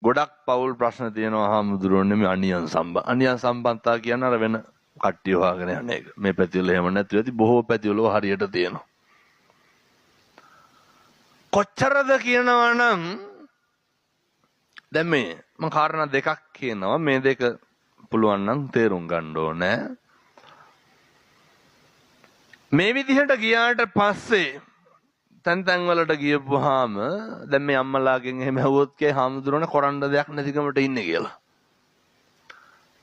ගොඩක් පවුල් ප්‍රශ්න තියෙනවා හාමුදුරුවනේ මේ අනියන් සම්බන්ධ. අනියන් සම්බන්ධතා කියන අර වෙන කට්ටිය හොයාගෙන යන එක. මේ පැතිවල එහෙම නැතුව ඇති බොහෝ පැතිවල හරියට තියෙනවා. කොච්චරද කියනවා නම් දැන් මේ මම කාරණා දෙකක් කියනවා. මේ දෙක පුළුවන් නම් තේරුම් ගන්න ඕනේ. මේ විදිහට ගියාට පස්සේ තැන් තැන් වලට ගියපුවාම දැන් මේ අම්මලාගෙන් එහෙම ඇහුවොත් කියයි හාමුදුරනේ කරන්න දෙයක් නැතිකමට ඉන්නේ කියලා.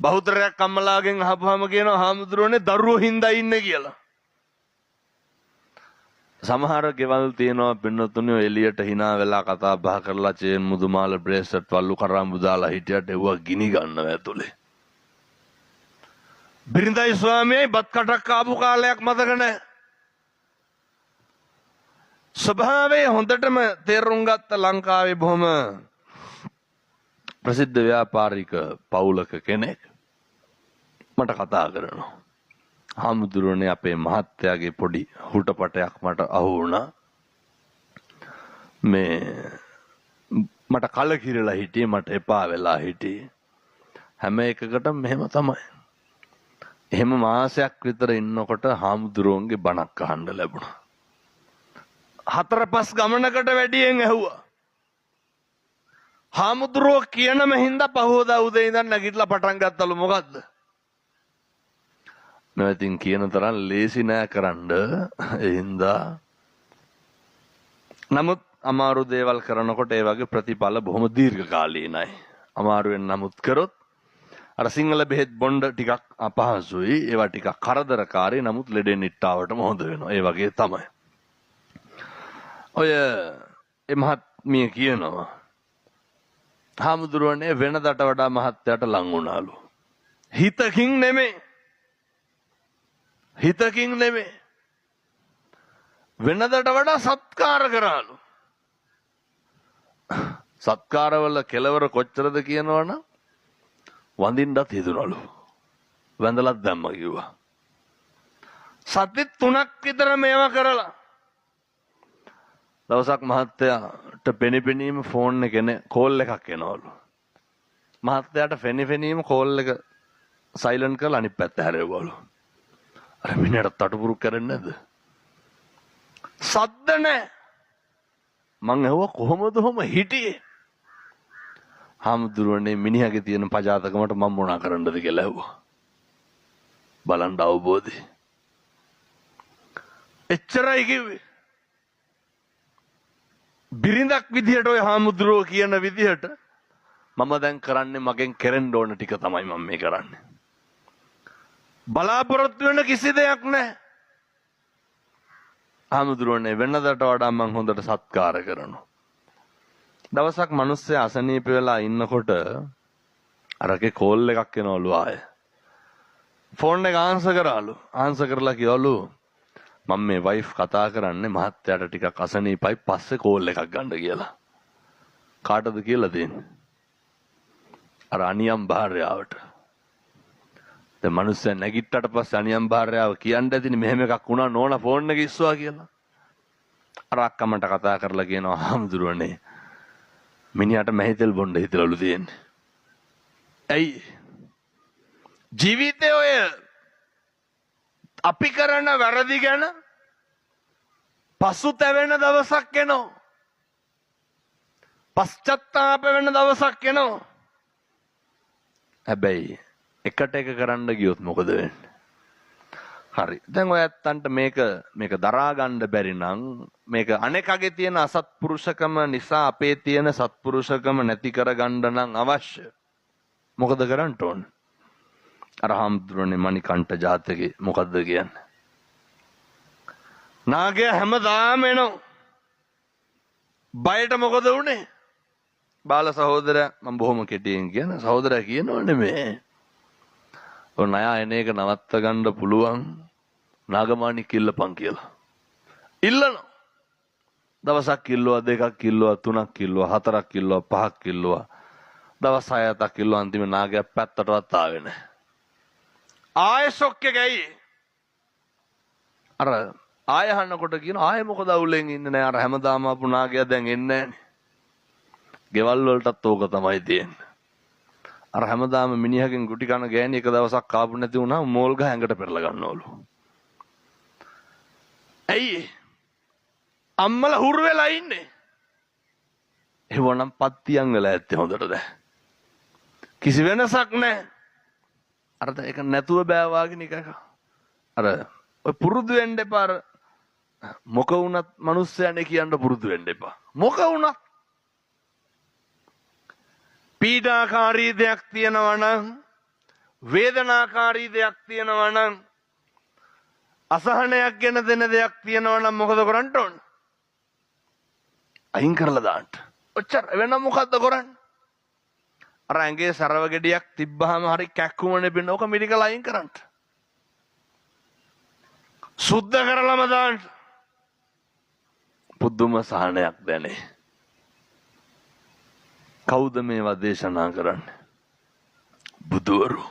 බහුතරයක් අම්මලාගෙන් අහපුවාම කියනවා හාමුදුරනේ දරුවෝ හින්දා ඉන්නේ කියලා. සමහර ගෙවල් තියෙනවා පින්නතුනේ එළියට hina වෙලා කතා බහ කරලා චේන් මුදුමාල බ්‍රේස්ලට් වල්ලු කරාඹු දාලා හිටියට එව්වා ගිනි ගන්නවා ඇතුලේ. බිරිඳයි ස්වාමියයි බත් කටක් ආපු කාලයක් මතක නැහැ. ස්වභාවය හොඳටම තේරුම් ගත්ත ලංකාවේ බොහොම ප්‍රසිද්ධ ව්‍යාපාරික පවුලක කෙනෙක් මට කතා කරනවා. හාමුදුරුවනේ අපේ මහත්තයාගේ පොඩි හුටපටයක් මට අහු වුණා. මේ මට කලකිරලා හිටියේ, මට එපා වෙලා හිටියේ. හැම එකකටම මෙහෙම තමයි. එහෙම මාසයක් විතර ඉන්නකොට හාමුදුරුවන්ගේ බණක් අහන්න ලැබුණා. 4-5 ගමනකට වැඩියෙන් ඇහුවා. හාමුදුරුවෝ කියනම හින්දා පහුවදා උදේ ඉඳන් නැගිටලා පටන් ගත්තලු. මොකද්ද? මේ ඉතින් කියන තරම් ලේසි නෑ කරන්න. ඒ හින්දා නමුත් අමාරු දේවල් කරනකොට ඒ වගේ ප්‍රතිඵල බොහොම දීර්ඝකාලීනයි. අමාරුවෙන් නමුත් කරොත් අර සිංහල බෙහෙත් බොණ්ඩ ටිකක් අපහසුයි, ඒවා ටිකක් කරදරකාරී, නමුත් ලෙඩෙන් නිට්ටාවටම හොඳ වෙනවා. ඒ වගේ තමයි. ඔය ඒ මහත්මිය කියනවා හාමුදුරුවනේ වෙනදට වඩා මහත්තයාට ලං වුණාලු. හිතකින් නෙමෙයි. හිතකින් නෙමෙයි. වෙනදට වඩා සත්කාර කරාලු. සත්කාරවල කෙලවර කොච්චරද කියනවනම් වඳින්නත් හිතුණලු. වැඳලත් දැම්ම කිව්වා. සති 3ක් විතර මේවා කරලා දවසක් මහත්තයාට පෙනිපෙනීම ෆෝන් එක එන කෝල් එකක් එනවලු. මහත්තයාට පෙනිපෙනීම කෝල් එක සයිලන්ට් කරලා අනිත් පැත්ත හැරෙව්වලු. අර මිනිහට තටුපුරුක් කරන්නේ නැද්ද? සද්ද නැහැ. මං ඇහුවා කොහොමද ඔහොම හිටියේ? හාමුදුරුවනේ මිනිහගේ තියෙන පජාතකමට මං මොනා කරන්නද කියලා ඇහුවා. බලන්න අවබෝධي. එච්චරයි කිව්වේ. බිරිඳක් විදිහට ඔය හාමුදුරුවෝ කියන විදිහට මම දැන් කරන්නේ මගෙන් කෙරෙන්න ඕන ටික තමයි මම මේ කරන්නේ. බලාපොරොත්තු වෙන කිසි දෙයක් නැහැ. හාමුදුරුවනේ වෙනදට වඩා මං හොඳට සත්කාර කරනවා. දවසක් මිනිස්සු අසනීප වෙලා ඉන්නකොට අරගේ කෝල් එකක් එනවලු ආයේ. ෆෝන් එක ආන්සර් කරාලු. ආන්සර් කරලා කිව්වලු මම මේ වයිෆ් කතා කරන්නේ මහත්තයාට ටිකක් අසනීපයි පස්සේ කෝල් එකක් ගන්න කියලා. කාටද කියලා දෙන්නේ? අර අනියම් භාර්යාවට. දැන් මිනිස්සු නැගිට්ටට පස්සේ අනියම් භාර්යාව කියන්න ඇතිනේ මෙහෙම එකක් වුණා නෝනා ෆෝන් එක ඉස්සුවා කියලා. අර අක්කා මට කතා කරලා කියනවා හාමුදුරුවනේ මිනිහාට මැහිතෙල් බොන්න හිතලලු තියෙන්නේ. ඇයි? ජීවිතේ ඔය අපි කරන වැරදි ගැන පසුතැවෙන දවසක් එනවා. පශ්චත්තාප වෙන දවසක් එනවා. හැබැයි එකට එක කරන්න ගියොත් මොකද වෙන්නේ? හරි. දැන් ඔය ඇත්තන්ට මේක මේක දරා ගන්න බැරි නම් මේක අනෙකගේ තියෙන අසත්පුරුෂකම නිසා අපේ තියෙන සත්පුරුෂකම නැති කරගන්න නම් අවශ්‍ය. මොකද කරන්න ඕන? අර හාමුදුරනේ මණිකණ්ඨ ජාතකේ මොකද්ද කියන්නේ? නාගයා හැමදාම එනවා. බයට මොකද වුනේ? බාල සහෝදරයා මම බොහොම කෙටියෙන් කියන සහෝදරයා කියනවනේ මේ. ඔය ණයා එන එක නවත්ත ගන්න පුළුවන් නාගමාණික් ඉල්ලපන් කියලා. ඉල්ලනවා. දවසක් ඉල්ලුවා, දෙකක් ඉල්ලුවා, තුනක් ඉල්ලුවා, හතරක් ඉල්ලුවා, පහක් ඉල්ලුවා. දවස් 6-7ක් ඉල්ලුවා, අන්තිමේ නාගයා පැත්තටවත් ආවේ නැහැ. ආයෙ ෂොක් එක ඇයි? අර ආයෙ අහනකොට කියන ආයෙ මොකද අවුලෙන් ඉන්නේ නෑ, අර හැමදාම ආපු නාගයා දැන් එන්නේ නෑනේ. ගෙවල් වලටත් ඕක තමයි තියෙන්නේ. අර හැමදාම මිනිහගෙන් ගුටි කන ගෑණි එක දවසක් කාපු නැති වුණාම මෝල් ගහ ඇඟට පෙරලා ගන්නවලු. ඇයි? අම්මලා හුරු වෙලා ඉන්නේ. එහෙවනම් පත්තියන් වෙලා ඇත්තේ හොඳට දැන්. කිසි වෙනසක් නැහැ. අර ඒක නැතුව බෑ වාගේ නිකන්. අර ඔය පුරුදු වෙන්න එපා. අර මොක වුණත් මිනිස්සයනේ කියන්න පුරුදු වෙන්න එපා. මොක වුණත් පීඩාකාරී දෙයක් තියෙනවා නම්, වේදනාකාරී දෙයක් තියෙනවා නම්, අසහනයක් ගැන දෙන දෙයක් තියෙනවා නම් මොකද කරන්න ඕන? අයින් කරලා දාන්න. ඔච්චර වෙන මොකද්ද කරන්නේ? අර ඇඟේ සරව ගෙඩියක් තිබ්බහම හරි කැක්කුමනේ බින්න, ඕක මිරිකලා අයින් කරන්න. සුද්ධ කරලම දාන්න. පුදුම සහනයක් දැනේ. කවුද මේවා දේශනා කරන්නේ? බුදුවරු.